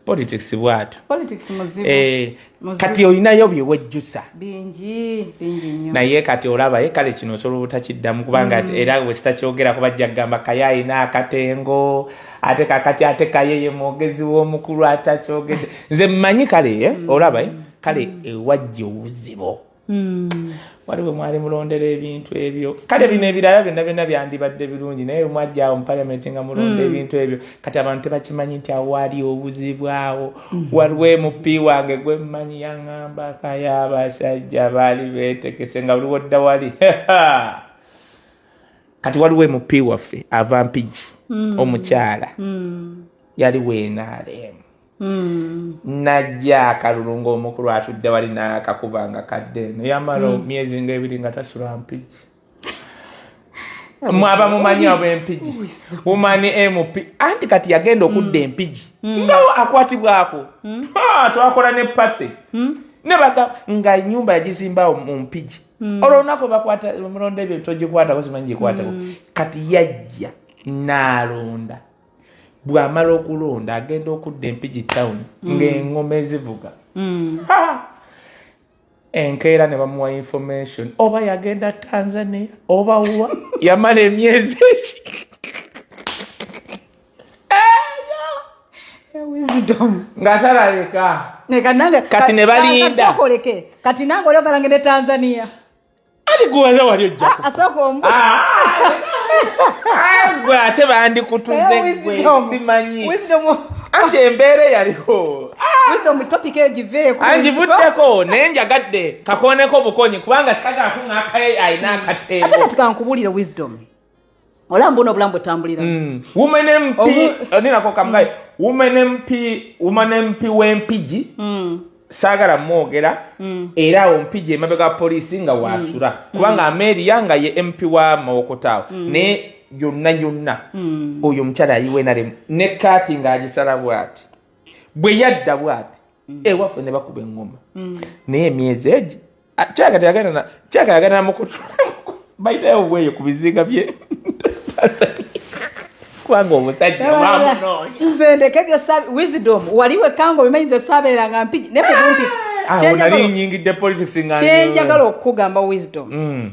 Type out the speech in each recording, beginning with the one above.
Politics bwatyo. Politics muzibu. Muzibu. Kati olinayo byewejjusa. Bingi, bingi nnyo. Naye kati olabaye, kale kino osobola obutakiddamu, kubanga era bwe sitakyogerako bajja kugamba Kaye ayina akatengo, ate kakati ate Kaye ye mwogezi w'omukulu atakyogedde. Nze mmanyi kale, olabaye kale ewajja obuzibu. Waliwo mwali mulondera ebintu ebyo, kale bino ebirala byonna byonna byandibadde birungi, naye mwajja awo mu parliament nga mulonda ebintu ebyo, kati abantu tebakimanyi nti awo wali obuzibu awo. Waliwo MP wange gwe mmanyi yaŋŋamba, Kaye abasajja baali beetegese nga buliwo dda wali. Kati waliwo MP waffe ava Mpigi, omukyala yali w'NRM. Najja akalulu ng'omukulu atudde wali n'akakuba nga kadde eno, yamala myezi nga 2 nga tasula Mpigi. Mwaba mumanyi ab'Empigi, woman MP, anti kati yagenda okudda Empigi nga akwatibwako. Ah, twakola ne party ne baga nga ennyumba yagizimbawo mu Mpigi. Olwo olunaku bakwata mulonda ebyo togikwatako, simanyi gikwatako. Kati yajja n'alonda, bw'amala okulonda agenda okudda Empigi town ng'eŋŋoma ezivuga. Ha! Enkeera ne bamuwa information oba yagenda Tanzania oba wa, yamala emyezi eki. Wisdom. Nga talabika. Neka nange. Kati ne balinda. Kasooka oleke. Kati nange oyagala ngende Tanzania. Ali gwe wali ojja Ah, asooka omu. Ah, gwe ate bandikutuze gwe. Wisdom. Simanyi. Wisdom. Anti embeera eyaliwo. Wisdom, topic eyo giveeko. Angivuddeko, naye njagadde kakooneko bukonyi kubanga sagala kuŋŋakaye alina Ate akateebo. Kati kankubuulire, Wisdom, olaba mbona obulamu bwetambulira. Woman MP, ninako kamugaye woman MP, woman MP w'Empigi, saagala mwogera, era awo Mpigi emabega wa poliisi nga wasula, kubanga Ameria nga ye MP wa Mawokotaawo, naye yonna yonna oyo omukyala ayiwa NRM ne kaati ng'agisala bw'ati, bwe yadda bw'ati ewaffe ne bakuba eŋŋoma. Naye emyezi egi kyaka teyagenda kyaka yagenda namukutu bayitayo obweyo ku bizinga bye, kubanga omusajja bamunoonya. Nze ndeke byo Wisdom, wali wekanga obimanyi, nze saabeeranga Mpigi ne kubumpi. Awo nali nyingidde politics nga Kyenjagala okukugamba, Wisdom,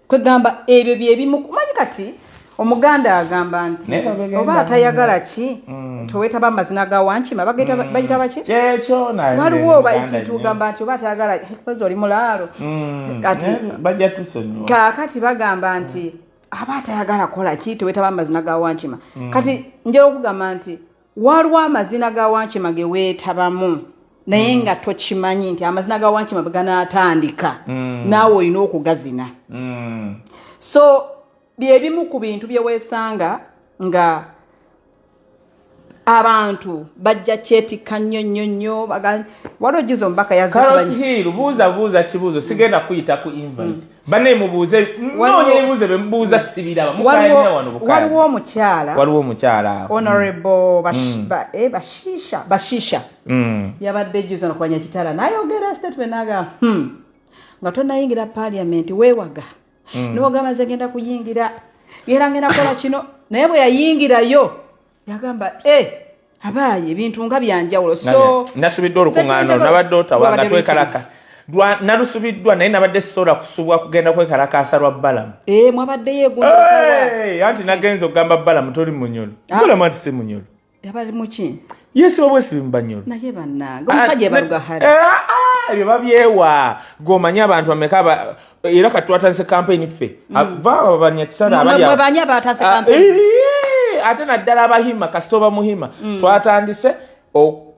kwegamba ebyo byebimu manyi. Kati Omuganda agamba nti Naye tobigenda. Oba atayagala ki towetaba amazina ga wankima bagita baki. Kyekyo nange Waliwo oba Muganda ekintu nnyo. Ogamba nti oba atayagala kozi oli mulaalo. Naye bajja tusonyiwa. Kaakati bagamba nti aba atayagala kukola ki tewetaba amazina ga wankima. Kati njera okugamba nti waliwo amazina ga wankima ge weetabamu, naye nga tokimanyi nti amazina ga wankima bwe ganaatandika naawe olina okugazina. So byebimu ku bintu bye weesanga nga abantu bajja kyetikka nnyo nnyo nnyo. Waliwo juzi omubaka yazze Carlos Hill, buuza, buuza kibuuzo, sigenda kuyita ku invite. Banne mubuuze, noonya ebibuuzo bye mubuuza sibiraba. Mukayanya wano bukaya. Waliwo omukyala. Waliwo omukyala awo. Honorable Bashisha, Bashisha yabadde juzi ono kubanya kitala nayogera statement naga, nga tonayingira parliament weewaga niwogamba nze ngenda kuyingira era ngenda kukola kino, naye bwe yayingirayo yagamba, abaaye ebintu nga byanjawulo." So Nasubiddwa olukuŋŋaana Nze nabadde Ottawa nga Lwabadde twekalaka. Nalusubiddwa, naye nabadde sisobola kusubwa kugenda kwekalakaasa lwa Balamu. Mwabaddeyo egunda. Hey, anti nagenza okugamba Balamu toli munyolo. Ah. Balamu anti si munyolo. Yabali muki? Yesiba bwesibi mu banyolo. Naye bannange, omusajja ebalugahale. Ebyo babyewa, gwomanyi abantu bameka era kati twatandise campaign ffe baba banyakisala abali Mwe bani abatandise Ah, campaign? ate naddala Abahima, kasita oba Muhima. Twatandise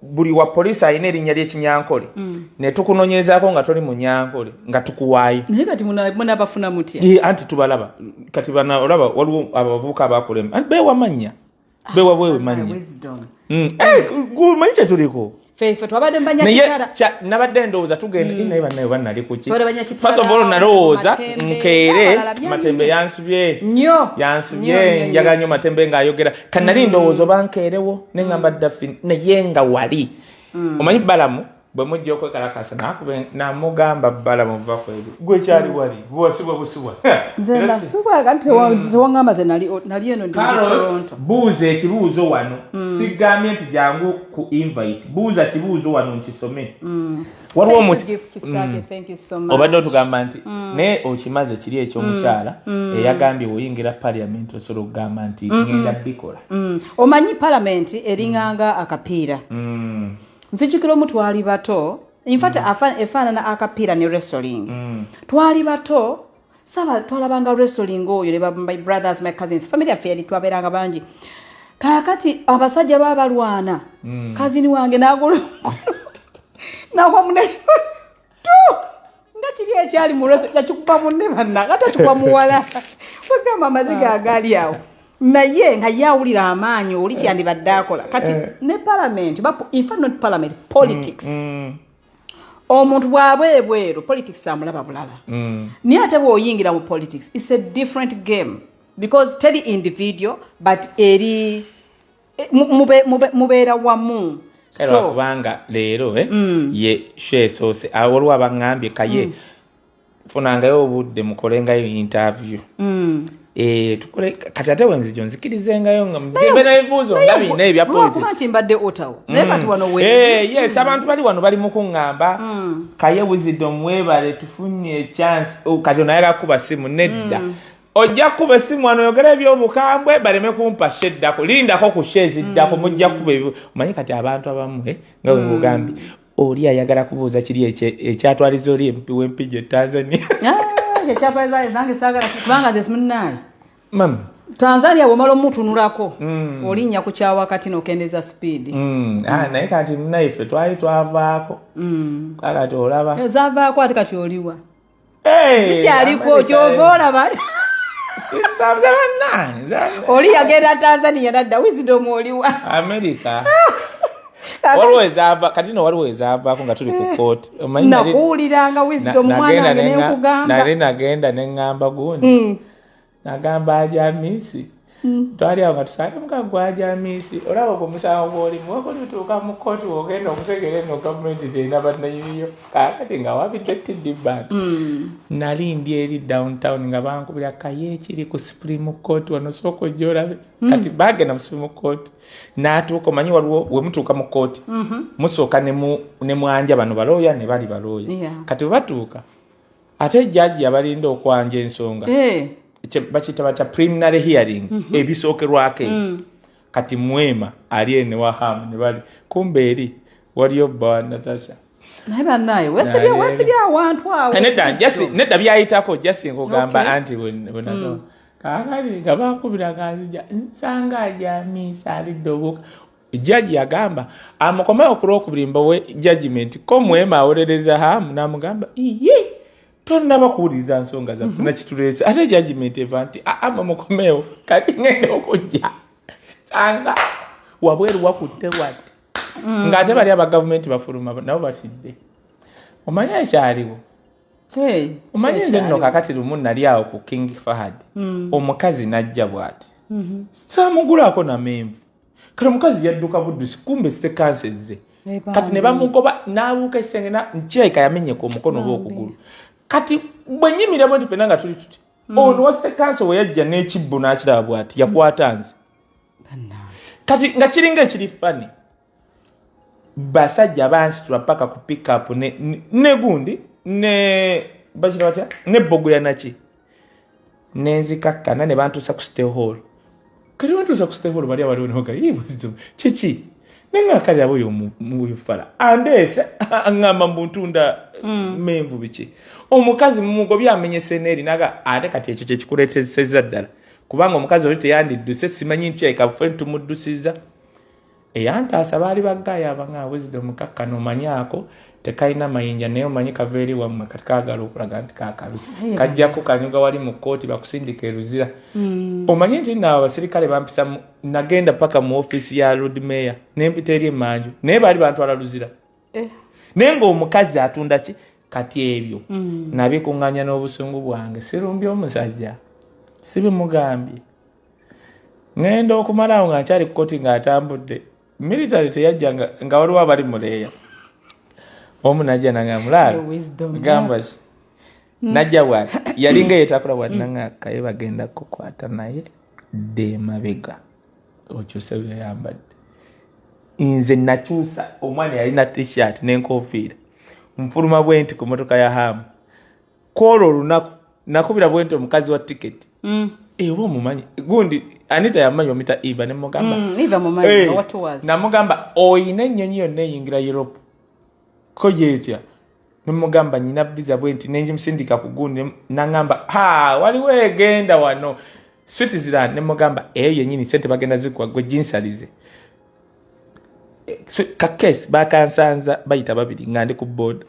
buli wa poliisi alina erinnya ly'Ekinyankole ne tukunoonyerezaako nga toli Munyankole nga tukuwaayo. Naye kati munabafuna mutya? Anti tubalaba kati bana, olaba waliwo abavubuka abakulema, anti beewa mannya, beewa bwewe mannya. Wisdom. Manyi kyetuliko. Ffe twabadde Naye mubanyakitara. Nabadde ndowooza tugenda, naye bannaye bannali kuki? Twabadde Banyakitara, First of all, nalowooza Matembe, nkeere. abalala byali Matembe yansubye. Nnyo. Yansubye. Nnyo, nnyo. Njagala nnyo Matembe ng'ayogera. Kanali ndowooza oba nkeerewo neŋŋamba Dafi, naye nga wali omanyi Balamu. Bwe mujja okwekalakasa namugamba bbala muva ku ebyo gwekyali wali bwosibwa busibwa. Nze nasubwa kati tewangamba ze nali eno ndi Toronto. Buuza ekibuuzo wano. Sigambye nti jangu ku invite, buuza kibuuzo wano nkisome. Waliwo obadde otugamba nti naye okimaze kiri ekyomukyala eyagambye woyingira parliament osobola okugamba nti ngenda bikola. Omanyi parliament eringanga akapiira. Nzijukira omu twali bato, in fact efaanana akapiira ne wrestling. Twali bato, saba twalabanga wrestling oyo ne my brothers, my cousins, family yaffe yali twabeeranga bangi. Kaakati abasajja baba balwana, cousin wange n'agula nagwa munne nga kiri ekyali mu wrestling yakikuba munne banna nga takikuba muwala. Wagamba amaziga agali awo. Naye nga ye awulira amaanyi oli kyandibadde akola. Kati ne parliament, in fact not parliament, politics. Omuntu bw'aba ebweru politics amulaba bulala. Naye ate bw'oyingira mu politics, it's a different game because teri individual but eri mubeera wamu. So kubanga leero ye show esoose, waliwo abaŋŋambye kaye funangayo obudde mukolengayo interview. Tukole kati ate wenzijjo nzikirizengayo nga mbe n'ebibuuzo nga bina ebya politics. Nti mbadde Ottawa. Naye kati wano we. Yes, abantu bali wano bali mu kuŋŋamba kaye Wisdom weebale tufunye chance. Kati onayagala kukuba simu nedda. Ojja kukuba essimu wano oyogera ebyobukambwe baleme kumpa show eddako. Lindako ku show eziddako mujja kukuba ebyo. Omanyi kati abantu abamu nga bwe nkugambye oli ayagala kubuuza kiri ekyatwaliza oli MP w'Empigi e Tanzania. Ekyatwaliza nange saagala kubanga nze simunnange. Mama. Tanzania bw'omala omutunulako olinnya ku kyawakati n'okendeza speed. Naye kati munnaffe twali twavaako. Kati olaba. Zaavaako ate kati oliwa. Zikyaliko ky'ova olaba. Sisabuza bannange. Oli yagenda Tanzania nadda Wisdom oliwa. America. Waliwo ezaava kati no waliwo ezaavaako nga tuli ku kooti. Nakuwuliranga Wisdom mwana wange ne nkugamba. Nali nagenda ne ŋŋamba gundi. Nagamba Ajamisi. Twali awo nga tusaale muka gwa Ajamisi. Olaba ogwo omusango gw'olimu wako tutuuka mu kkooti w'ogenda okutegeera eno gavumenti terina bannayiniyo. Kaakati nga wabidde TD Bank. Nali ndi eri downtown nga bankubira kaye ekiri ku Supreme Court wano sooka ojje olabe. Kati baagenda mu Supreme Court. N'atuuka omanyi waliwo we mutuuka mu kkooti. Musooka ne mwanja bano balooya ne bali balooya. Kati bwe batuuka ate jjajji abalinda okwanja ensonga. Bakiyita batya preliminary hearing ebisookerwako ebyo. Kati Mwema ali ene wa Ham ne bali kumbe eri waliyo bba wa Natasha. Naye bannaye weesibye awantu awo. Nedda byayitako jasi nkugamba anti bwe nasoma. Kaakati nga bankubira nga nzija nsanga Ajamisa alidde obuuka. Jjaji yagamba amukomewo ku lwokubiri mbawe judgment ko Mwema awolereza Ham n'amugamba iye tonnaba kuwuliriza nsonga zaffe nakituleese ate judgment eva nti ama mukomewo kati ngenda okujja sanga wabweru wakutte wati ng'ate bali aba gavumenti bafuluma nabo batidde. Omanyi ekyaliwo? Omanyi nze nno kaakati lumu nali awo ku King Fahad omukazi n'ajja bw'ati saamugulaako namenvu. Kati omukazi yadduka buddusi kumbe sitekansi ezze. Kati ne bamugoba n'abuuka ekisenge nkirabika yamenyeka omukono oba okugulu. Kati bwe nnyimira bwe nti ffenna nga tuli tuti ono wa sitekansi we yajja n'ekibbo n'akiraba bw'ati yakwata nze. Kati nga kiringa ekiri funny. Basajja bansitula paka ku pick up ne gundi ne bakira batya ne bogoya naki nenzikakkana ne bantuusa ku City Hall. Kati bantuusa ku City Hall bali abaliwo ne bagamba, Yee, Wisdom, kiki? Ne nga kale abo oyo mu fala. Andeese, aŋŋamba mbu ntunda menvu biki. Omukazi mumugobye amenyese n'eri naga ate kati ekyo kye kikuleetesezza ddala. Kubanga omukazi oli teyandidduse simanyi nti eka ffe tumuddusizza. Eyantaasa baali baggaaya abanga Wisdom kakkano omanyi ako tekalina mayinja naye omanyi kava eri wammwe kati kaagala okulaga nti kaakabi. Kajja kukanyuga wali mu kkooti bakusindika e Luzira. Omanyi nti nno abasirikale bampisa nagenda paka mu ofiisi ya Lord Mayor ne mpita eri emmanju naye baali bantwala Luzira. Naye ng'omukazi atunda ki? Kati ebyo nabikuŋŋaanya n'obusungu bwange sirumbye omusajja sibimugambye. Ŋŋenda okumalawo nga nkyali ku kkooti ng'atambudde. Military teyajja nga waliwo abali muleeya. Omu najja nanga mulaalo Your wisdom. Gamba ki najja bwati yalinga yetakula bwati nanga kaye bagenda kukwata naye dda emabega okyuse byeyambadde. Nze nakyusa, omwana yalina T-shirt n'enkofiira, nfuluma bwe nti ku motoka ya hamu kwolwo olunaku nakubira bwe nti omukazi wa tiketi. Oba omumanyi gundi Anita yamanyi omita Eva nemugamba. Eva mumanyi, owa tours. Namugamba oyina ennyonyi yonna eyingira Europe ko yetya, nemugamba nyina visa bwe nti nenjimusindika ku gundi, naŋŋamba ha waliwo egenda wano Switzerland, nemugamba eyo yenyini sente bagenda zikuwa gwe ginsalize. Kakesi bakansanza bayita babiri nga ndi ku board.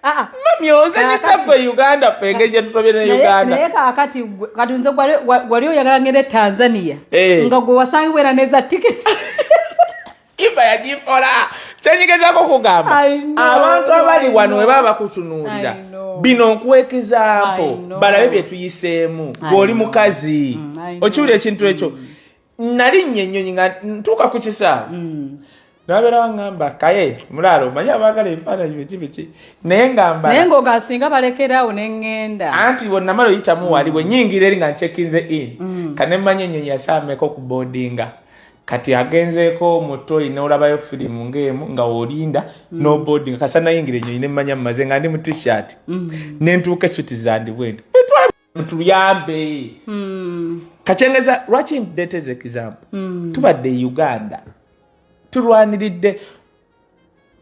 Ah, ah. Mami ozanyisa gwe Uganda penge gye tutobye ne Uganda. Naye kaakati kati nze wali oyagala ngende Tanzania nga gwe wasangibwa era neza tiketi. Iba yagimpola kyenyigezako kugamba I know, abantu abali I wano we know. baba bakutunuulira I know. bino nkuwa I know. balabe bye tuyiseemu I gw'oli know. mukazi. I know. Okiwulira ekintu ekyo, nalinnya ennyonyi nga ntuuka ku kisaawe nabeera waŋŋamba kaye mulaalo omanyi abaagala ebifaananyi biki biki naye nga mbala. Naye ng'ogasinga balekeraawo neŋŋenda. Anti bwenamala oyitamu wali bwe nyingira eri nga ncheckinze in kanemanya ennyonyi yasaameko ku boardinga, kati agenzeeko mu toyi n'olabayo firimu ng'emu nga wolinda n'oboardinga kasa nayingira ennyonyi nemmanya mumaze nga ndi mu T-shirt nentuuka e Switzerland bwenti tuyambe. Kakyengeza lwaki ndeeteza example, tubadde e Uganda tulwaniridde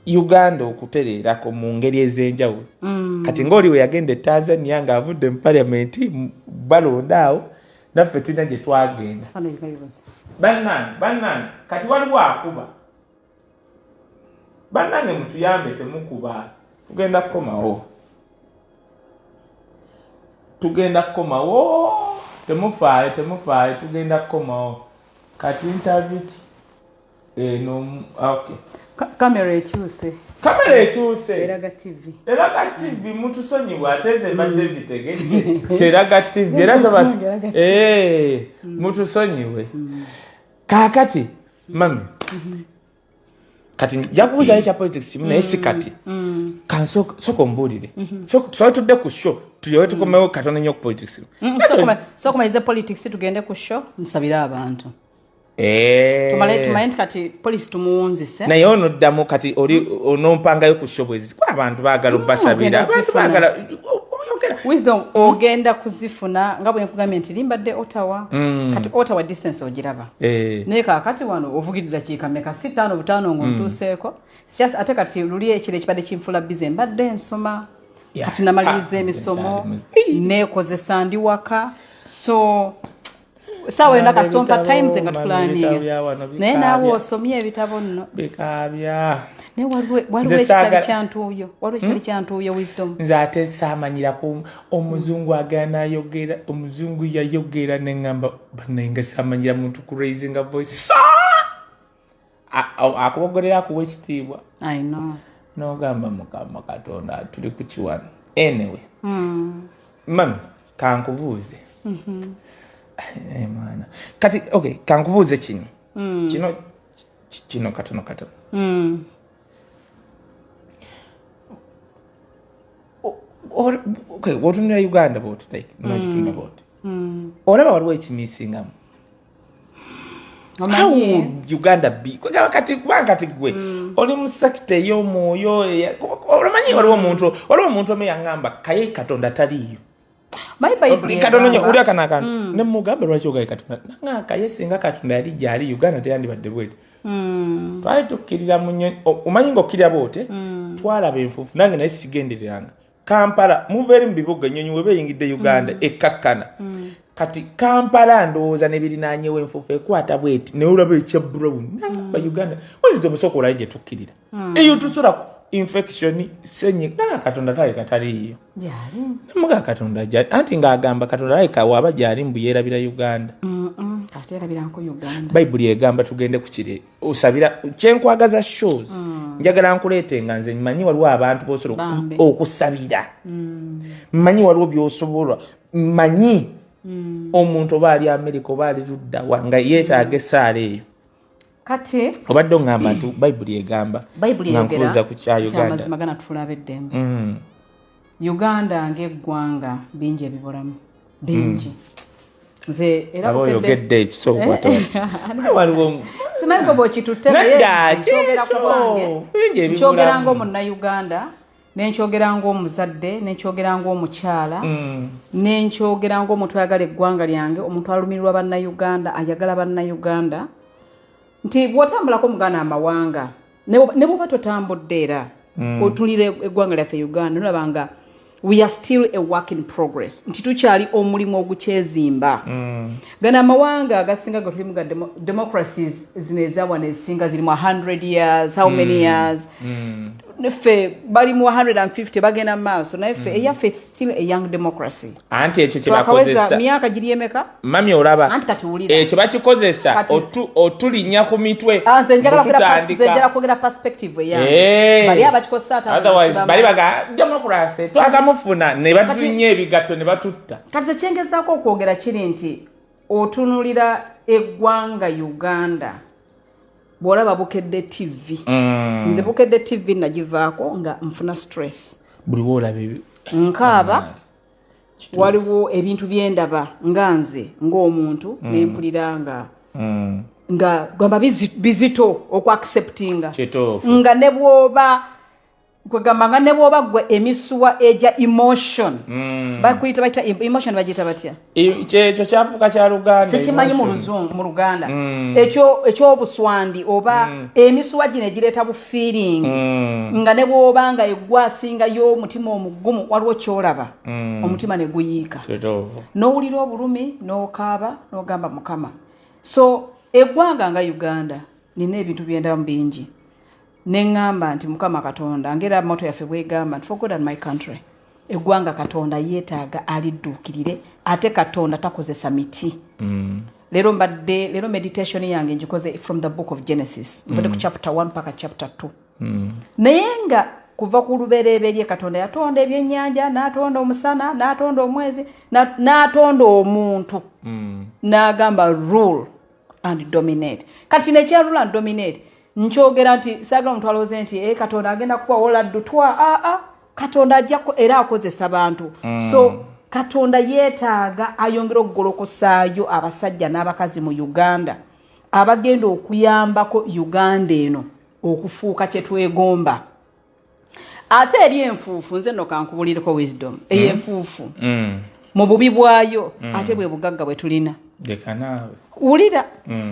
Uganda okutereerako mu ngeri ez'enjawulo. Kati ngaoli we yagenda e Tanzania ng'avudde mu paliamenti balonda awo naffe tulina gye twagenda. Bannange, bannange, kati waliwo akuba. Bannange mutuyambe temukuba, tugenda kukomawo, tugenda kukomawo, temufaayo, temufaayo, tugenda kukomawo. Kati interview ki eno? Okay. Kamera ekyuse. Kamera ekyuse. Eraga TV. Eraga TV, mutusonyiwe ate nze mbadde bitegedde kyeraga TV era toba. Eraga TV. Mutusonyiwe. Kaakati mami kati nja kubuuzayo ekya politics kimu naye si kati. Kansooka ombuulire. Tusooke tudde ku show tulyoke tukomewo katono nnyo ku politics. Sooka politics tugende ku show nsabire abantu. Tumale tumanye nti kati polisi tumuwunzise. Naye onoddamu kati oli onompangayo ku show bwezi kuba abantu baagala obbasabira. Ogenda abantu zifuna. Baagala oyogera. Wisdom ogenda kuzifuna nga bwe nkugambye nti limbadde Ottawa. Kati Ottawa distance ogiraba. Naye kaakati wano ovugidde dakiika meka, si ttaano butaano ng'ontuuseeko. Just ate kati luli ekiro ekibadde kinfula busy mbadde nsoma. Kati namaliriza Ha, emisomo nkyali neekozesa ndi waka, so saawa yonna kasita ompa Ebitabo, times nga mami, tuplanninga. ebitabo bya wano Naye naawe bikaabya. osomye ebitabo nno. Bikaabya. Naye waliwo Nze ekitali kyantuuyo, waliwo ekitali kyantuuyo, Wisdom. Nze ate saamanyirako omuzungu agenda nayogera, omuzungu yayogera neŋŋamba bannaye nga saamanyira muntu ku raisinga voice sa akubogolera akuwa ekitiibwa. I know. N'ogamba Mukama Katonda tuli ku kiwano. Anyway, mami kankubuuze. Mwana kati okay kankubuuze kino kino kino katono katono. Okay, wotunula Uganda bwoti like nogitunda bwoti olaba waliwo ekimissingamu. How Omanyi would Uganda be? Kwegamba kati kubanga kati gwe oli mu sector ey'omwoyo omanyi waliwo omuntu omu yaŋŋamba kaye Katonda taliiyo. Manyi Bayibuli Katono nnyo egamba- uli akano akantu ne mugamba lwaki ogaye Katonda, naŋŋamba kaye singa Katonda yali gyali Uganda teyandibadde bweti. Twali tukkirira mu nnyonyi omanyi ng'okkirira bw'ote twalaba enfuufu nange naye sigendereranga Kampala muva eri mu bibuga ennyonyi weba eyingidde Uganda ekkakkana. Kati Kampala ndowooza nebirinaanyewo enfuufu ekwata bweti naye olaba ekya brown nagamba Uganda wizidde omusooka olabe gye tukkirira eyo tusula infection senyi naga Katonda taleka taliiyo. Gyali. Namuga Katonda gyali anti ng'agamba Katonda alabika waaba gyali mbu yeerabira Uganda. Ate erabiranko Uganda. Bayibuli egamba tugende ku kire osabira kyenkwagaza shows njagala nkuleete nga nze mmanyi waliwo abantu bosobola Bambi. okusabira, mmanyi waliwo byosobola, mmanyi omuntu oba ali Amerika oba ali luddawa nga yeetaaga essaala eyo. Kati obadde oŋŋamba nti Bayibuli egamba, Bayibuli nga eyogera nkubuuza ku kya nti Uganda. Amazima ganatufuula ab'eddembe. Uganda ng'eggwanga, bingi ebibulamu, bingi. Nze era Aba oyogedde ekisobola waliwo. Simanyi gwe bw'okitutte, naye Nedda, nze nkyogera ku kyekyo. bwange. Bingi Nkyogera ebibulamu. ng'omunnayuganda, nenkyogera ng'omuzadde, nenkyogera ng'omukyala, nenkyogera ng'omuntu ayagala eggwanga lyange, omuntu alumirirwa bannayuganda, ayagala bannayuganda, nti bw'otambulako muganda amawanga, ne bw'oba totambudde, era otunulira eggwanga lyaffe Uganda, nolaba nga we are still a work in progress, nti tukyali omulimu ogukyezimba. Gano amawanga agasinga ge tulimu ga democracies zino ezawano, ezisinga zirimu 100 years, how many years. Ffe bali mu 150, bagenda mu maaso, naye ffe eyaffe, it's still a young democracy. Anti ekyo Twakaweza kyebakozesa. myaka giri emeka? Mami, olaba Anti kati wulira. ekyo bakikozesa otulinnya ku mitwe. Ah, nze njagala Bwe kwogera nze njagala tutandika. kwogera perspective eyange. Bali abakikozesa ate Otherwise abasiba bali baga democracy twakamufuna ne batulinnya ebigatto ne batutta. Kati ze kyengezaako okwogera kiri nti otunulira eggwanga Uganda, bw'olaba Bukedde TV, nze Bukedde TV nagivaako nga nfuna stress. Buli woolaba ebi Nkaaba. Waliwo ebintu byendaba nga nze ng'omuntu nempulira nga nga gamba bizito okuacceptinga. Kituufu. Nga ne bw'oba, kwegamba nga ne bw'oba gwe emisuwa egya emotion, bakuyita, bayita emotion, bagiyita batya? Kyekyo kyafuuka kya Luganda. Sikimanyi mu Emotion. Luzungu, mu Luganda. Ekyo ekyobuswandi oba emisuwa gino egireeta bu feeling, nga ne bw'oba nga eggwa asingayo omutima omugumu, waliwo kyolaba, omutima ne guyiika, Kituufu. n'owulira obulumi, n'okaaba, n'ogamba Mukama. So eggwanga nga Uganda, nina ebintu byendamu bingi, neŋŋamba nti Mukama Katonda, ngera motto yaffe bwegamba nti "For God and my country", eggwanga Katonda yeetaaga alidduukirire, ate Katonda takozesa miti. Leero mbadde, leero meditation yange ngikoze from the book of Genesis, nvudde ku chapter 1 paka chapter 2. Naye nga kuva ku lubereberye Katonda yatonda ebyennyanja, n'atonda omusana, n'atonda omwezi, n'atonda omuntu, n'agamba "Rule and dominate". Kati kino ekya rule and dominate nkyogera nti saagala omuntu alowooze nti Katonda agenda kubawola ddutwa. Aa, Katonda ajja era akozesa bantu. So Katonda yeetaaga ayongera okugolokosaayo abasajja n'abakazi mu Uganda abagenda okuyambako Uganda eno okufuuka kye twegomba. Ate eri enfuufu, nze nno kankubulireko wisdom eyo, enfuufu mu bubi bwayo, ate bwe bugagga bwe tulina. Leka naawe. Wulira,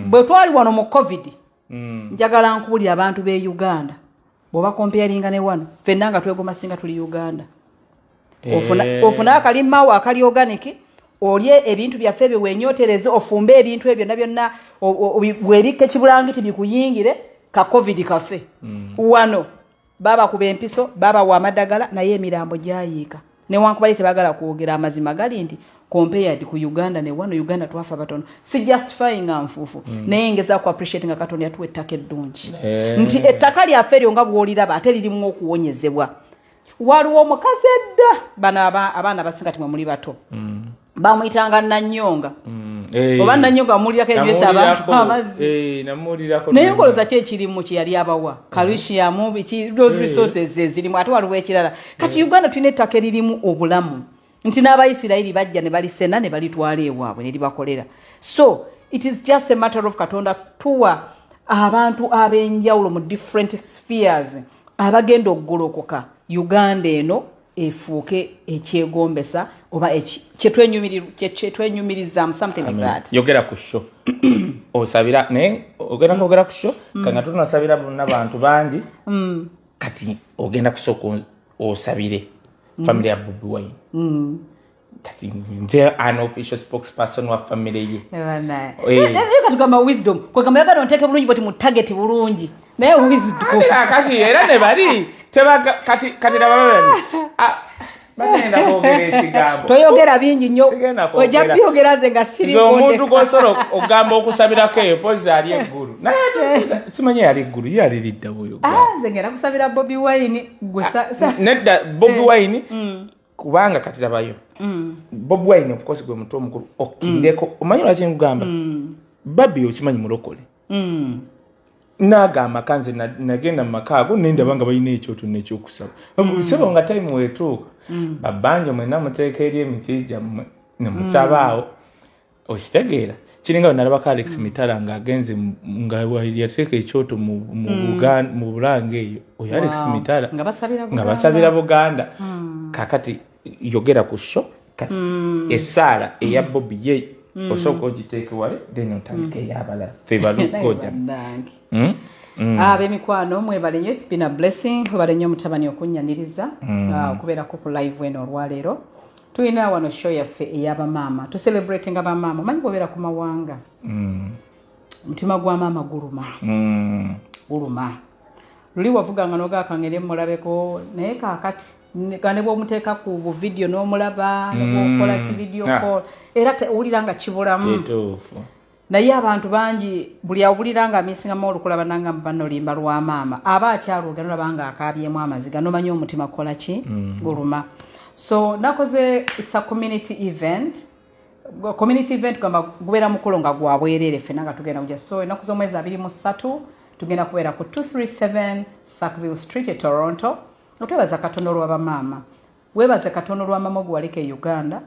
bwe twali wano mu COVID, njagala nkubulira, abantu b'e Uganda bw'oba comparinga ne wano, ffenna nga twegomba singa tuli Uganda. Ofune akalimawo akali organic, olye ebintu byaffe ebyo, wenyotereze, ofumbe ebintu ebyo byonna byonna, weerikke kibulangiti bikuyingire, ka COVID kaffe. Wano babakuba empiso, babawa amadagala, naye emirambo gyayiika. Newankubadde tebagala kwogera amazima, gali nti compared ku Uganda ne wano, Uganda twafa batono. Si justifying nfuufu, naye ngezaako appreciate nga Katonda yatuwa ettaka eddungi, nti ettaka lyaffe eryo nga bw'oliraba ate lirimu okuwonyezebwa. Waliwo omukazi edda, bano abaana abasinga timwe muli bato, bamuyitanga Nanyonga. Oba Nanyonga amuwulirako ebyosa abantu amazzi? Namuwulirako. Naye ngolooza ki ekirimu kye yali abawa? Calcium, biki, those resources ezirimu. Ate waliwo ekirala, kati Uganda tulina ettaka eririmu obulamu, nti n'Abayisirayiri bajja ne balisena ne balitwala ewaabwe ne libakolera. So it is just a matter of Katonda tuwa abantu ab'enjawulo mu different spheres abagenda okugolokoka Uganda eno efuuke ekyegombesa oba kyetwenyumirizaamu, something like that. Yogera ku show osabira, naye ogenda kwogera ku show kanga tunasabira bonna bantu bangi. Kati ogenda kusooka osabire family ya Bobi Wine. Kati nze an official spokesperson wa family ye. Katugamba wisdom, kwegamba yagala onteeke bulungi bweti mu target bulungi, naye wisdom. Kati era ne bali tebaga kati laba bali. Ah, bagenda kwogera ekigambo. Toyogera bingi nnyo. Sigenda kwogera. Ojja byogera nze nga Nze omuntu siriwo. gwosobola ogamba okusabirako eyo pozi ali eggulu, naye simanyi yali eggulu, ye ali lidda bwoyo. Ah, nze ngenda kusabira Bobi Wine gwe Nedda, Bobi Wine, kubanga kati labayo Bobi Wine, of course gwe mutwe omukulu, okkirireko. Omanyi lwaki nkugamba? Babi okimanyi mulokole. Naaga amaka, nze nagenda mu maka ago nendaba nga balina ekyoto nekyokusaba. Sebo nga time wetuuka, babbanja mwenna muteeka eri emiti gyammwe nemusabaawo. Okitegeera? Kiringa wenalabako Alex Mitala ng'agenze nga yateeka ekyoto mu Bulange eyo, oyo Alex Mitala, nga basabira nga Buganda. Basabira Buganda. Kakati yogera ku show kati, essaala eya Bobi ye osooka ogiteeke wale, then otandike ey'abalala fe balugoja. Bannange. Ab'emikwano, mwebale nnyo. It's been a blessing. Mwebale nnyo mutabani okunnyaniriza, okubeerako ku live eno olwaleero. Tulina wano show yaffe ey'abamaama, tucelebratinga bamaama. Omanyi bwobeera ku mawanga, omutima gwa maama guluma, guluma. Luli wavuganga n'ogaakangere mulabeko, naye kaakati nga ne bw'omuteeka ku buvidiyo n'omulaba, ne bw'okola ki video call, era owulira nga kibulamu. Kituufu. Naye abantu bangi buli awulira nga amisingamu olukulaba nanga banolimba lwa maama, aba akyalwoga nolaba nga akaabyemu amaziga, nomanya omutima kukola ki, guluma. So nakoze, it's a community event. Community event gamba gubeera mukolo nga gwa bwereere, ffenna nga tugenda kujja. So ennaku z'omwezi 23 tugenda kubeera ku 237 Sackville Street e Toronto, otwebaza Katonda olw'abamaama. Weebaze Katonda olw'amaama gwe waleka e Uganda.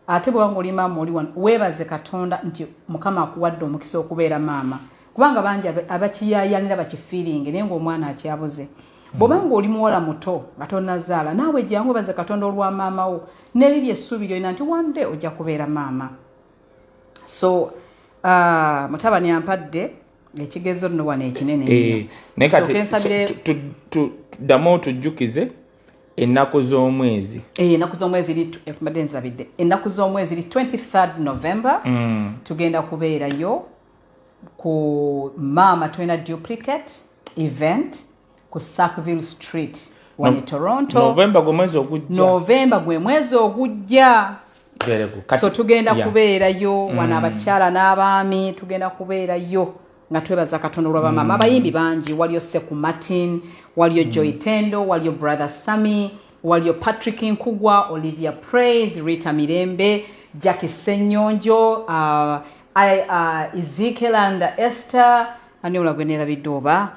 Ate bw'oba nga oli maama oli wano, weebaze Katonda nti Mukama akuwadde omukisa okubeera maama, kubanga bangi abakiyaayaanira bakifiiringe naye ng'omwana akyabuze. Bw'oba nga oli muwala muto nga tonnazaala, naawe jangu weebaze Katonda olwa maama wo, n'eriri essuubi lyolina nti one day ojja kubeera maama. So mutabani ampadde ekigezo nno wano ekinene ennyo. Naye kati Sooka ensabire- tuddamu otujjukize ennaku z'omwezi. Ennaku z'omwezi mbadde nzabidde, ennaku z'omwezi eri 23rd November. Tugenda kubeerayo ku Maama Tulina Duplicate event ku Sackville Street wano e Toronto. Novemba gwe mwezi ogujja. Novemba gwe mwezi ogujja. Very good. Kati- So tugenda kubeerayo wano, abakyala n'abaami, tugenda kubeerayo nga twebaza Katonda olw'abamaama. Abayimbi bangi waliyo, Seku Martin waliyo, Joy Tendo waliyo, Brother Sami waliyo, Patrick Nkugwa, Olivia Praise, Rita Mirembe, Jackie Senyonjo, Ezekiel and Esther. Ani ola gwe neerabidde oba?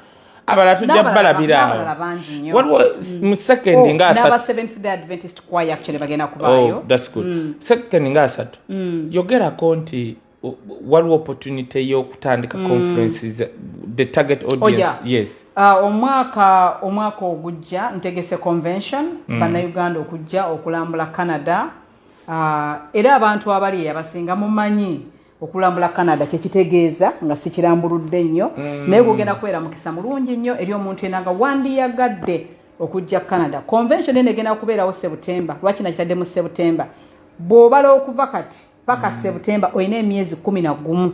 Abalala tujja balabira N'abalala awo. bangi nnyo. Waliwo mu sekendi nga N'aba 30. Seventh Day Adventist Choir actually bagenda kubaayo. Oh, that's good. Sekendi nga 30, yogerako nti waliwo opportunity y'okutandika conferences, the target audience. Oh, yeah. Yes. Omwaka ogujja ntegese convention, bannayuganda okujja okulambula Canada. Era abantu abali abasinga mumanyi okulambula Canada kyekitegeeza, nga sikirambuludde nnyo, naye gugenda kubeera mukisa mulungi nnyo eri omuntu yenna nga wandiyagadde okujja Canada. Convention eno egenda kubeerawo September. Lwaki nakitadde mu September? Bw'obala okuva kati paka September, olina emyezi 11.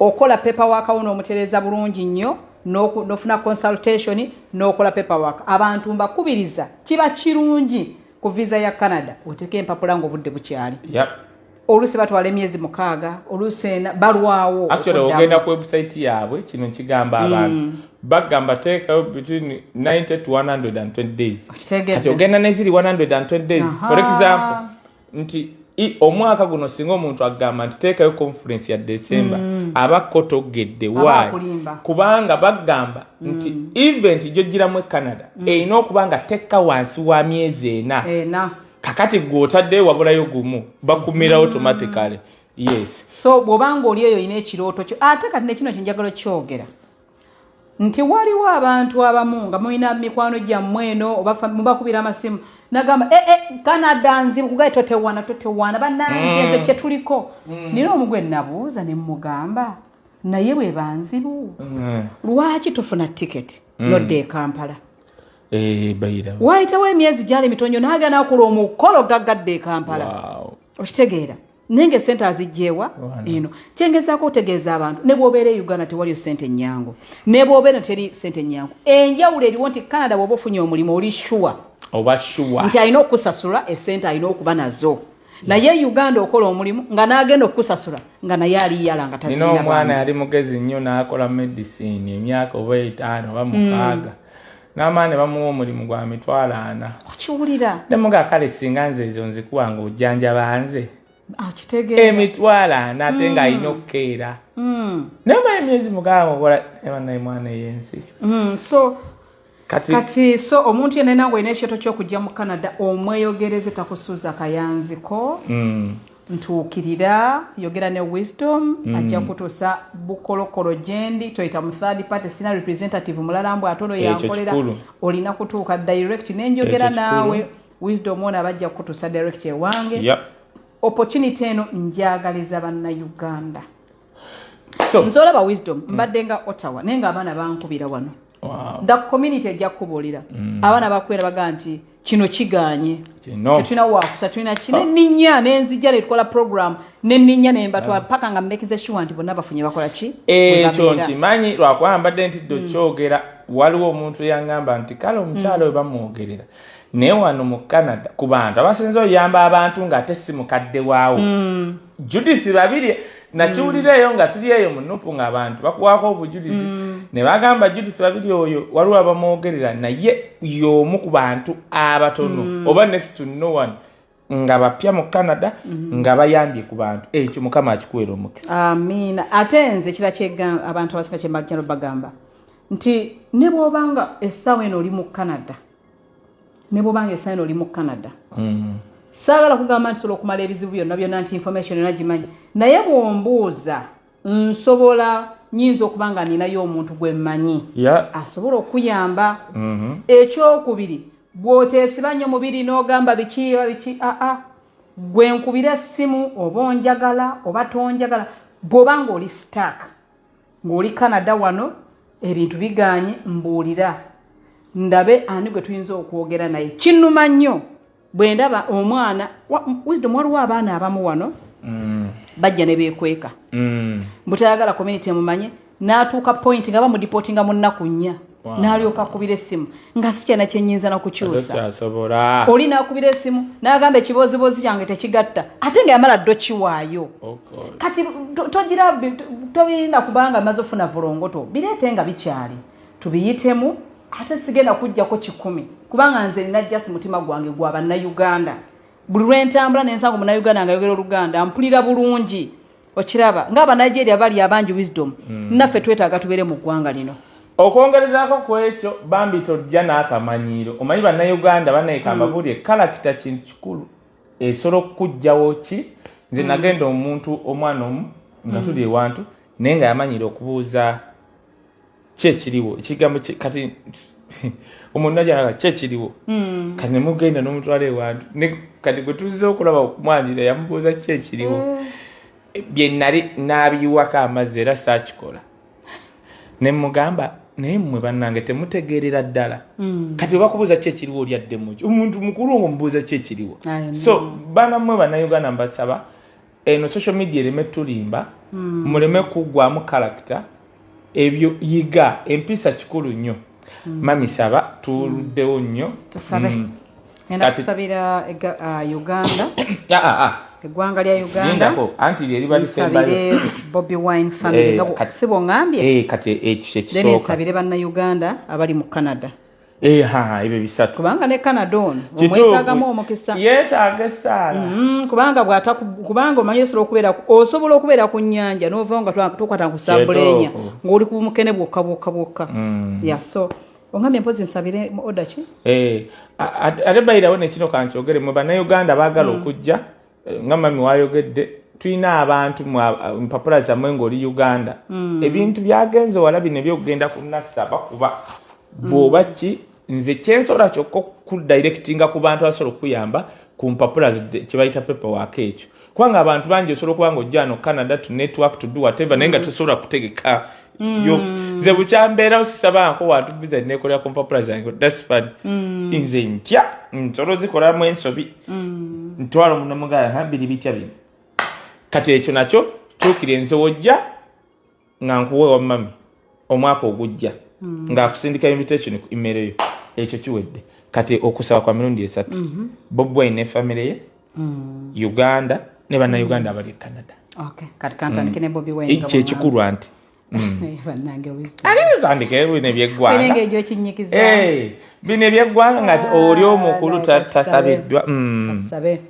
Okola paperwork wo n'omutereeza bulungi nnyo, n'ofuna consultation n'okola paperwork. Abantu mbakubiriza, kiba kirungi ku visa ya Canada oteeke empapula ng'obudde bukyali. Oluusi batwala emyezi 6, oluusi 4, balwawo Actually, okuddamu. ogenda ku website yaabwe, kino kigamba abantu, bagamba teekayo between 90 to 120 days. Okitegedde. Kati ogenda neziri 120 days. For example, nti omwaka guno singa omuntu agamba nti teekayo conference ya December, aba kotogedde. Aba Why? akulimba. Kubanga bagamba nti event gyogiramu e Canada erina okuba nga tekka wansi wa myezi 4. Ena. Kakati gwe otaddeyo wabulayo gumu, bakumira automatically. Yes. So bw'obanga oli eyo olina ekirooto kyo, ate kati nekino kyenjagala kyogera nti waliwo abantu abamu nga mulina mikwano gyammwe eno oba mubakubira amasimu nagamba, Canada nzibu." Kugaye totewaana, totewaana bannange. Nze kyetuliko nina omugwe nabuuza ne mugamba, naye bweba nzibu, lwaki tofuna tiketi nodda e Kampala? Bayira. Wayitawo emyezi gyali mitono, naagenda nakola omukolo gaggadde e Kampala. Okitegeera? Naye nga esente azijjeewa? Wana. Eno kyengezaako otegeeza abantu, ne bw'obeera e Uganda tewaliyo sente ennyangu, ne bw'obeera teri sente ennyangu. Enjawulo eriwo nti Canada bw'oba ofunye omulimu oli sure Oba sure nti alina okukusasula, esente alina okuba nazo. Naye Uganda okola omulimu nga n'agenda okukusasula nga naye aliyala nga Nina tazirina. omwana Bantu. yali mugezi nnyo, n'akola medicine emyaka oba 5 oba 6, n'amaani ne bamuwa omulimu gwa 40,000. Okiwulira? Nemuga, kale singa nze ezo nzikuwa nga ojjanjaba nze. Akitegeera. 400,000 ate ng'alina okukeera. Naye omanyi emyezi 6 okola ebanaye mwana ey'ensi. So Kati kati so omuntu yenna nga olina ekyoto ky'okujja mu Canada, omweyogereze, takusuuza kayanziko. Ntuukirira, yogera ne Wisdom, ajja kutuusa bukolokolo gyendi. Toyita mu third party, sina representative mulala mbw ate ono Ekyo yankolera. kikulu. Olina kutuuka direct nenjogera Ekyo kikulu. naawe. Wisdom ono abajja kukutuusa direct ewange. Opportunity eno njagaliza Bannayuganda. So Nze olaba Wisdom, mbadde nga Ottawa, naye nga abaana bankubira wano. The community ejja kukubuulira, abaana bakwera bagaa nti kino kiganye. Kino. Tetulina wakusa, tulina ki, nenninya nenzijja netukola program, nenninya nembatwala paka nga mmekize sure nti bonna bafunye bakola ki. Ekyo Bwe babeera. nkimanyi, lwakuba mbadde ntidde okyogera. Waliwo omuntu yaŋŋamba nti kale omukyalo we bamwogerera, naye wano mu Canada ku bantu abasinza oyamba abantu ng'ate si mukadde waawo, Judith Babiri. Nakiwulira eyo nga tuli eyo mu NUP, ng'abantu bakuwaako obujulizi ne bagamba Judith Babiri oyo waliwo abamwogerera, naye y'omu ku bantu abatono oba next to no one nga bapya mu Canada nga bayambye ku bantu. Ekyo Mukama akikuwera omukisa. Amiina. Ate nze kira kyegamba abantu abasika kyembajjano bagamba nti ne bw'obanga essaawa eno oli mu Canada, ne bw'obanga essaawa eno oli mu Canada, saagala kugamba nti sobola okumala ebizibu byonna byonna, nti information yonna gimanyi, naye bw'ombuuza nsobola, nyinza okuba nga ninayo omuntu gwe mmanyi asobola okuyamba. Ekyokubiri, bw'oteesiba nnyo mubiri n'ogamba biki oba biki, aa, gwe nkubira essimu, oba onjagala oba tonjagala, bw'oba ng'oli stuck ng'oli Canada wano, ebintu biganye, mbuulira ndabe ani gwe tuyinza okwogera naye. Kinnuma nnyo bwe ndaba omwana Wisdom, waliwo abaana abamu wano bajja ne beekweka, butayagala community emumanye, n'atuuka point nga bamudeportinga mu nnaku 4, n'alyoka akubira essimu nga si kyana kyennyinza nakukyusa. Tokyasobola. Oli n'akubira essimu n'agamba ekibozibozi kyange tekigatta, ate nga yamala ddo kiwaayo. Oh God. Kati togira tobirinda kubanga maze ofuna vulongoto, bireete nga bikyali tubiyitemu. Ate sigenda kujjako 100, kubanga nze nina just mutima gwange gwa Bannayuganda. Buli lwentambula nensanga Omunnayuganda nga ayogera Oluganda mpulira bulungi. Okiraba ng'Abanigeria bali abangi, Wisdom, naffe twetaaga tubeere mu ggwanga lino. Okwongerezaako ku ekyo, bambi tojja n'akamanyiiro. Omanyi Bannayuganda bannaye, kambabuulire, character kintu kikulu esobola okukuggyawo ki. Nze nagenda omuntu omwana omu nga tuli ewantu, naye nga yamanyiira okubuuza ki ekiriwo, ekigambo kati omuntu najalaga ki ekiriwo. Kati nemugenda n'omutwala ewantu, kati gwe tuzze okulaba okumwanjira, yamubuuza ki ekiriwo. Bye nali n'abiyiwako amazzi era saakikola, ne mugamba naye mmwe bannange temutegeerera ddala. Kati obakubuuza ki ekiriwo, oli addemu ki? Omuntu mukulu ng'omubuuza ki ekiriwo? I know. So baana mmwe Bannayuganda, mbasaba eno social media ereme tulimba, muleme kuggwamu character. Ebyo yiga empisa kikulu nnyo. Mami, saba, tuluddewo nnyo. Tusabe. Ngenda kusabira Uganda, Ah, ah, ah. eggwanga lya Uganda. Lindako, anti lye liba lisembayo. Nsabire Bobi Wine family, nga si bw'oŋŋambye? Eh, kati ekyo Then kyekisooka. nsabire Bannayuganda abali mu Canada, Eh, ha, ebyo bisatu. Kubanga ne Canada ono Kituufu. omwetaagamu omukisa. Yeetaaga essaala. Kubanga bw'ataku, kubanga omanyi osobola okubeera ku nnyanja n'ovaawo nga tokwata ku sambulenya, ng'oli ku mukene bwokka bwokka bwokka. Yeah, so ongambye mpozi nsabire mu order ki? Eh, ate bayirawo nekino kankyogere, mwe Bannayuganda baagala okujja, nga mami wayogedde, tulina abantu mpapula zammwe ng'oli Uganda. Ebintu byagenze wala bino ebyokugenda ku nassa bakuba bw'oba ki. Nze kyensobola kyokka okudirectinga ku bantu abasobola okuyamba ku mpapula kye bayita paperwork ekyo, kubanga abantu bangi osobola okuba nga ojja no Canada to network, to do whatever, naye nga tosobola kutegeka yo. Nze bukyambeerawo sisabanko wantu visa, nekolera ku mpapula zange. That's fun. Nze ntya nsobola ozikolamu ensobi, ntwala omuntu omugala, ha, biri bitya bino. Kati ekyo nakyo tuukire, nze wojja nga nkuwe wa mami omwaka ogujja ng'akusindika invitation ku email eyo. Ekyo kiwedde. Kati okusaba kwa mirundi esatu: Bobi Wine ne family ye, Uganda ne Bannayuganda abali e Canada. Okay, kati kantandike ne Bobi Wine nga Ekyo ekikulu anti. Bannange wisdom. Ate tutandike bino ebyeggwanga. Olina engeri gy'okinyikiza. Bino ebyeggwanga nga oli omukulu tasabiddwa. Tusabe.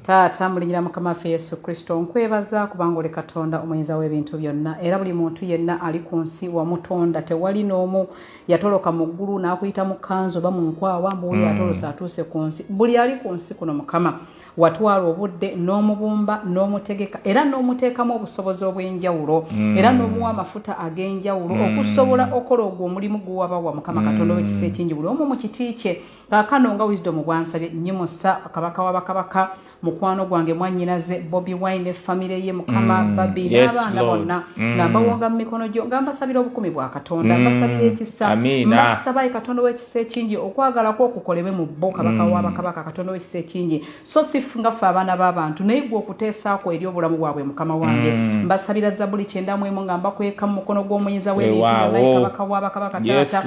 Taata, mu linnya lya Mukama waffe Yesu Kristo, nkwebaza kubanga oli Katonda omuyinza w'ebintu byonna, era buli muntu yenna ali ku nsi wamutonda. Tewali n'omu yatoloka mu ggulu n'akuyita mu kkanzu oba mu nkwawa mbu oyo atolose atuuse ku nsi. Buli ali ku nsi kuno, Mukama, watwala obudde n'omubumba n'omutegeka era n'omuteekamu obusobozi obw'enjawulo era n'omuwa amafuta ag'enjawulo okusobola okola ogwo omulimu guwabawa. Mukama Katonda ow'ekisa ekingi, buli omu mu kiti kye. Kaakano nga Wisdom bwansabye, nnyimusa kabaka w'abakabaka, mukwano gwange, mwannyinaze Bobi Wine ne famire ye, Mukama, babi n'abaana bonna, nga mbawonga mu mikono gyo, nga mbasabira obukumi bwa Katonda, mbasabira ekisa, mbasaba Katonda ow'ekisa ekingi okwagala kwo okukolebwe mu bo, kabaka w'abakabaka, Katonda ow'ekisa ekingi, so si nga ffe abaana b'abantu, naye gwe okuteesaako eri obulamu bwabwe. Mukama wange, mbasabira Zabuli 91, nga mbakweka mu mukono gw'omuyinza w'ebintu byonna, kabaka w'abakabaka. Taata,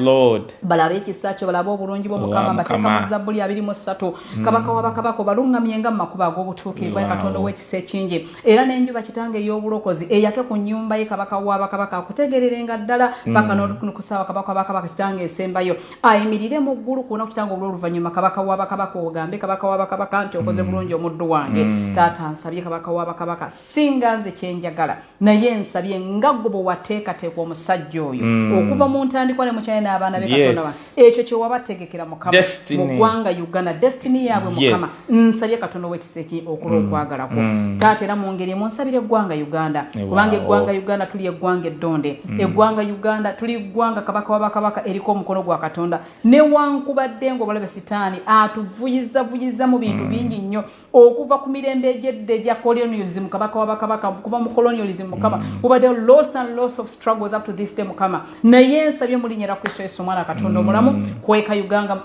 balabe ekisa kyo, balabe obulungi bwo, Mukama. Mbateeka mu Zabuli 23, kabaka w'abakabaka, obaluŋŋamyenga mu makubo ag'obutuukirivu, ayi Katonda ow'ekisa ekingi, era n'enjuba kitange ey'obulokozi eyake ku nnyumba ye, kabaka w'abakabaka, akutegererenga ddala paka n'okusaawa, kabaka w'abakabaka, kitange esembayo ayimirire mu ggulu ku lunaku kitange olw'oluvannyuma, kabaka w'abakabaka, ogambe kabaka w'abakabaka nti okoze bulungi omuddu wange. Taata, nsabye kabaka w'abakabaka, singa nze kyenjagala, naye nsabye nga ggwe bwe wateekateeka omusajja oyo okuva mu ntandikwa ne mukyaye n'abaana be, Katonda wange, ekyo kye wabategekera, Mukama, mu ggwanga Uganda, destiny yaabwe, Mukama, nsabye Katonda ow'ekisa eki okola okwagala kwo. Taata, era mu ngeri emu nsabira eggwanga Uganda, kubanga eggwanga Uganda tuli eggwanga eddonde, eggwanga Uganda tuli ggwanga, kabaka w'abakabaka, eriko omukono gwa Katonda, newankubadde ng'obulabe Sitaani atuvuyizavuyiza mu bintu bingi nnyo okuva ku mirembe egyedda egya colonialism, kabaka w'abakabaka, kuva mu colonialism, Mukama, bubadde loss and loss of struggles up to this day, Mukama. Naye nsabye mu linnya lya Kristo Yesu, omwana Katonda omulamu, kweka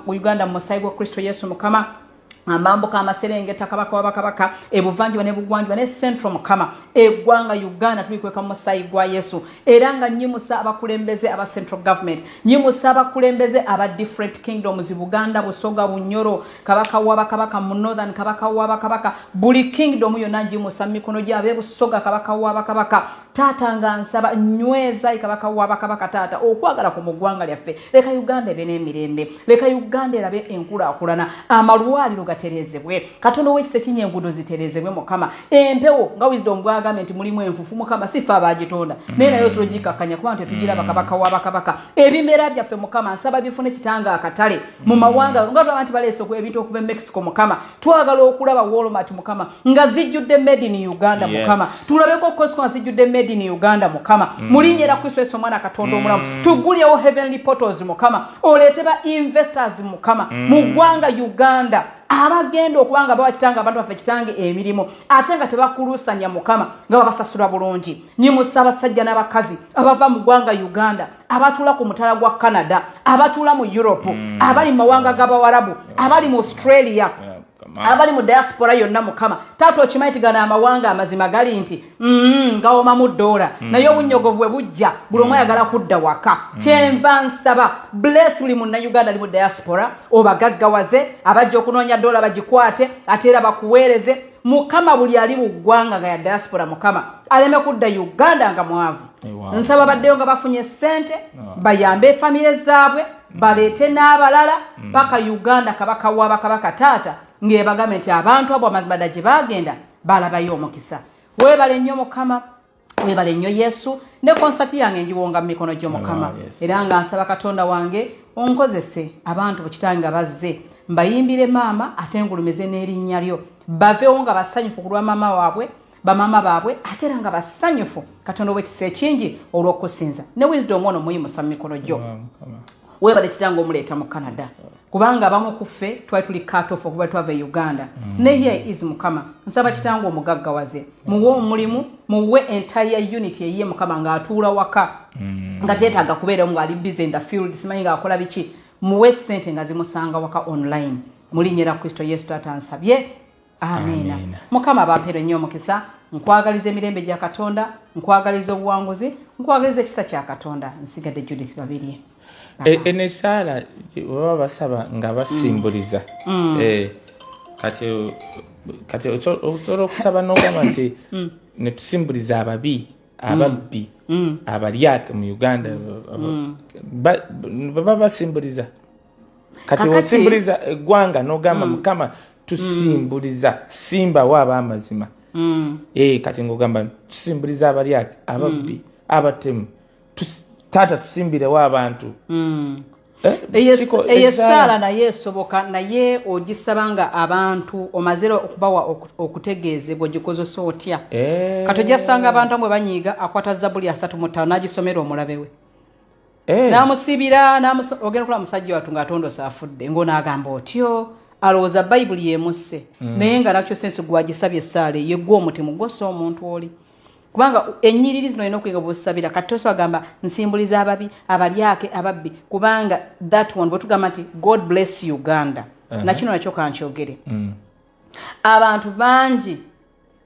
Uganda mu musaayi gwa Kristo Yesu, Mukama, amambuka, amaserengeta, kabaka w'abakabaka, ebuvanjuba ne bugwanjuba ne central. Mukama, eggwanga Uganda tulikweka mu musaayi gwa Yesu, era nga nyimusa abakulembeze aba central government, nyimusa abakulembeze aba different kingdoms, Buganda, Busoga, Bunyoro, kabaka w'abakabaka, mu northern, kabaka w'abakabaka, buli kingdom yonna njimusa mu mikono gy'abebusoga, kabaka w'abakabaka. Taata, nga nsaba nyweza, kabaka w'abakabaka, taata, okwagala ku mu ggwanga lyaffe. Leka Uganda ebe n'emirembe, leka Uganda erabe enkulaakulana, amalwaliro gatereezebwe, Katonda ow'ekisa ekingi, enguudo zitereezebwe, Mukama. Empewo, nga Wisdom bwagambye nti mulimu enfufu, Mukama, si ffe abagitonda, naye osobola ogikakkanya kubanga tetugiraba, kabaka w'abakabaka. Ebimera byaffe, Mukama, nsaba bifune kitanga akatale mu mawanga, nga tulaba nti baleese ebintu okuva e Mexico. Mukama, twagala okulaba Walmart, Mukama, nga zijjudde made in Uganda. Mukama, tulabeko Costco nga zijjudde made in Uganda, Mukama, mu linnya erya Kristo Yesu, omwana Katonda omulamu. Tuggulirewo heavenly portals, Mukama, oleete ba investors, Mukama, mu ggwanga Uganda, abagenda okuba nga bawa kitange abantu baffe kitange emirimu, ate nga tebakuluusanya, Mukama, nga babasasula bulungi. Nyimusa abasajja n'abakazi abava mu ggwanga Uganda, abatuula ku mutala gwa Canada, abatuula mu Europe, abali mu mawanga g'Abawarabu, abali mu Australia, abali mu diaspora yonna. Mukama taata, okimanyi nti gano amawanga, amazima gali nti gawomamu ddoola, naye obunnyogovu bwe bujja, buli omu ayagala kudda waka. Kyenva nsaba bless buli Munnayuganda ali mu diaspora, obagaggawaze, abajja okunoonya ddoola bagikwate, ate era bakuweereze. Mukama, buli ali mu ggwanga nga ya diaspora, Mukama, aleme kudda Uganda nga mwavu. Nsaba baddeyo nga bafunye ssente, bayambe efamire zaabwe, baleete n'abalala, paka Uganda, kabaka w'abakabaka, taata, ng'ebagambe nti abantu abo amazima dda gye baagenda balabayo omukisa. Weebale nnyo Mukama, weebale nnyo Yesu. Ne konsati yange ngiwonga mu mikono gyo, Mukama, era nga nsaba Katonda wange onkozese abantu bwe kitange nga bazze mbayimbire maama, ate ngulumize n'erinnya lyo, baveewo nga basanyufu ku lwa maama waabwe, bamaama baabwe, ate era nga basanyufu, Katonda ow'ekisa ekingi, olw'okusinza. Ne Wisdom ono muyimusa mu mikono gyo. Weebale kitange omuleeta mu Canada, kubanga abamu ku ffe twali tuli cut off okuba twava e Uganda, ne here is. Mukama, nsaba kitange omugaggawaze, muwe omulimu, muwe entire unit eyiye, Mukama, ng'atuula waka, nga teetaaga kubeeramu ng'ali busy in the field, simanyi ng'akola biki. Muwe sente nga zimusanga waka online. Mu linnya lya Kristo Yesu, taata, nsabye, amiina. Mukama abampeere nnyo omukisa. Nkwagaliza emirembe gya Katonda, nkwagaliza obuwanguzi, nkwagaliza ekisa kya Katonda. Nsigadde Judith Babirye. Eno esaala baba basaba nga basimbuliza. Kati osobola okusaba n'ogamba nti netusimbuliza ababi. Ababbi, abalyake mu Uganda baba basimbuliza. Kati osimbuliza eggwanga n'ogamba, "Mukama, tusimbuliza, simbawo ab'amazima." Kati ng'ogamba tusimbuliza abalyake, ababbi, abatemu. Taata, tusimbirewo abantu. Eyo essaala naye esoboka, naye ogisaba nga abantu omazire okubawa okutegeezebwa ogikozesa otya. Kati ojasanga abantu amwe banyiiga, akwata Zabuli 35 n'agisomera omulabe we, n'amusibira, ogenda kulaba musajja wattu ng'atondose afudde, ng'onaagamba otyo alowooza Bayibuli yemusse. Naye nga nakyo sensi gwagisabye essaala eyo eggwa omutemu gwossa omuntu oli, kubanga ennyiriri zino olina okuyiga bwosabira. Kati tosobola gamba nsimbuliza ababi, abalyake, ababbi, kubanga that one bwetugamba nti "God bless Uganda", nakino nakyo kankyogere. Abantu bangi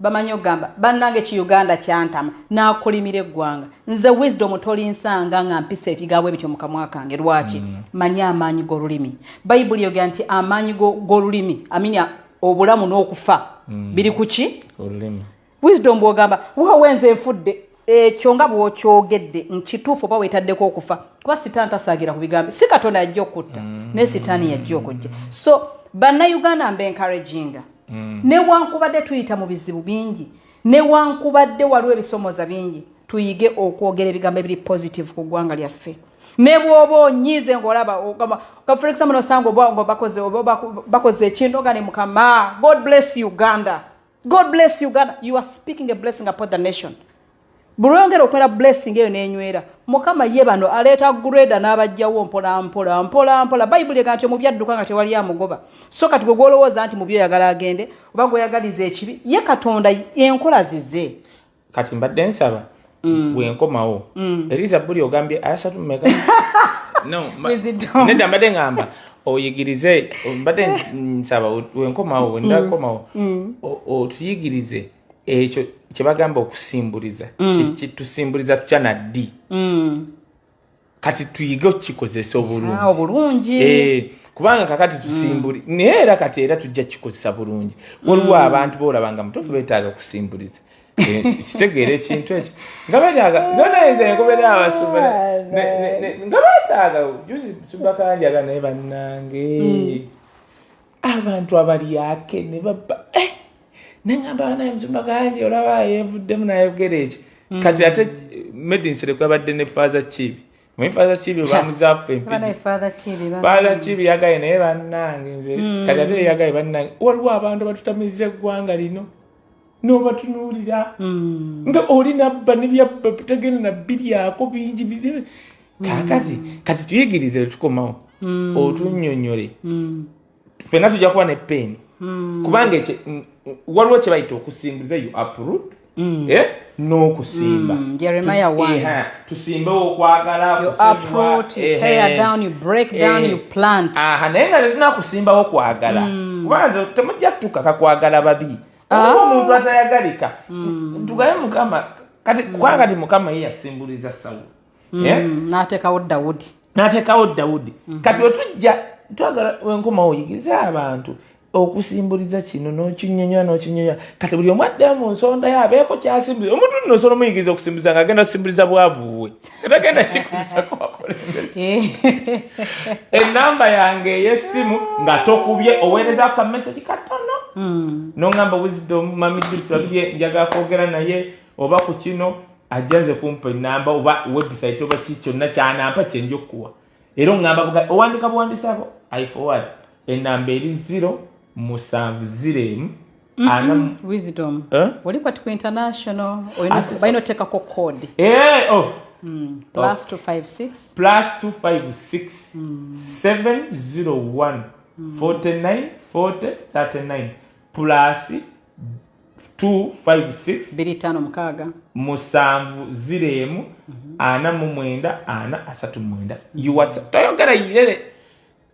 bamanyi okugamba, "Bannange, ki Uganda kyantama," nakulimira eggwanga. Nze Wisdom tolinsanga nga mpisa ebigambo ebityo mu kamwa kange. Lwaki? Manyi amaanyi g'olulimi. Bayibuli yogera nti amaanyi g'olulimi, amini obulamu n'okufa biri ku ki? Olulimi. Wisdom, bwogamba wawenze nfudde, ekyo nga bw'okyogedde nkituufu oba weetaddeko okufa, kuba Sitaani tasaagira ku bigambo. Si Katonda yajja okutta, naye Sitaani yajja okujja. So Bannayuganda mbe encouraginga, newankubadde tuyita mu bizibu bingi, newankubadde waliwo ebisomooza bingi, tuyige okwogera ebigambo ebiri positive ku ggwanga lyaffe. Ne bw'oba onyiize ng'olaba ogamba, for example, nosanga oba nga bakoze oba bakoze ekintu, oga ne, "Mukama, God bless Uganda, God bless Uganda." You are speaking a blessing upon the nation. Buli lwongera okwera blessing eyo n'enywera, Mukama ye bano aleeta grader n'abajjawo mpola mpola mpola mpola. Bayibuli ega nti omubi adduka nga tewali amugoba. So kati gwe gwolowooza nti mubi oyagala agende oba gweyagaliza ekibi, ye Katonda enkola zize. Kati mbadde nsaba bwenkomawo eri Zabbuli ogambye 30 meka? No, Wisdom. Nedda, mbadde ŋŋamba oyigirize, mbadde nsaba wenkomawo, wendakomawo otuyigirize ekyo kyebagamba okusimbuliza. Tusimbuliza tutya naddi? Kati tuyige okukikozesa obulungi. Ah, obulungi. Kubanga kakati tusimbuli, naye era kati era tujja kikozesa bulungi. Waliwo abantu boolaba nga mutuufu beetaaga kusimbuliza. Kitegeera ekintu ekyo nga beetaaga zonna nze nkubera abasumba nga beetaaga. Juzi subakanjaga naye, bannange, abantu abalyake ne babba, neŋŋamba banaye musumba kanji olaba yeevuddemu nayogera ekyo. Kati ate medinsereko yabadde ne Faaza Kiibi. Manyi Faaza Kiibi bamuzaafu Empigi. Banaye Father Kiibi, banaye. Faaza Kiibi yagaye naye, bannange, nze kati ate yagaye, bannange, waliwo abantu abatutamiza eggwanga lino n'obatunuulira nga oli nabba nebyabba tagenda nabiryako bingi kaakati kati tuyigirize, tukomawo otunnyonnyole. Ffenna tujja kuba ne peeni, kubanga waliwo kye bayita okusimbuliza, you uproot, n'okusimba. Jeremiah 1. Tusimbewo okwagala. You kusonyiwa, uproot, you tear down, you break down, you plant. Aha, naye nga tetulina kusimbawo kwagala, kubanga temujja kutukaka kwagala babi. Waliwo omuntu atayagalika, tugaye Mukama kati, kubanga kati Mukama ye yasimbuliza Sawulo. N'ateekawo Dawudi. N'ateekawo Dawudi. Kati wetujja twagala wenkomawo oyigirize abantu okusimbuliza kino n'okinyonyola n'okinyonyola. Kati buli omu addayo mu nsonda ye abeeko kyasimbuliza. Omuntu nno osobola omuyigiriza okusimbuliza nga agenda kusimbuliza bwavu bwe, tetagenda kikozesa kubakulembeze. Enamba yange ey'essimu nga tokubye, oweereza ka message katono noŋŋamba, "Wisdom, Mami Tulabye, njagala kwogera naye oba ku kino." Ajja nze kumpa enamba oba website oba ki kyonna kyanampa kyenja okukuwa. Era oŋŋamba owandika buwandisaako, I forward. Enamba eri 0 7 0 1 4 Wisdom. Eh? Oli kwati ku international Ah, si- balina oteekako code. Oh. Plus 256. Plus 256 701 49 40 39, plus 256 256. 7 0 1 49 4 39. You WhatsApp, toyogera yirere.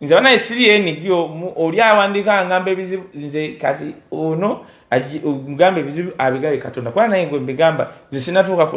Nze banaye siri enigyo oli awandika ngamba ebizibu. Nze kati ono mugamba ebizibu abigabe Katonda, kuba naye gwe mbigamba nze sinatuuka ku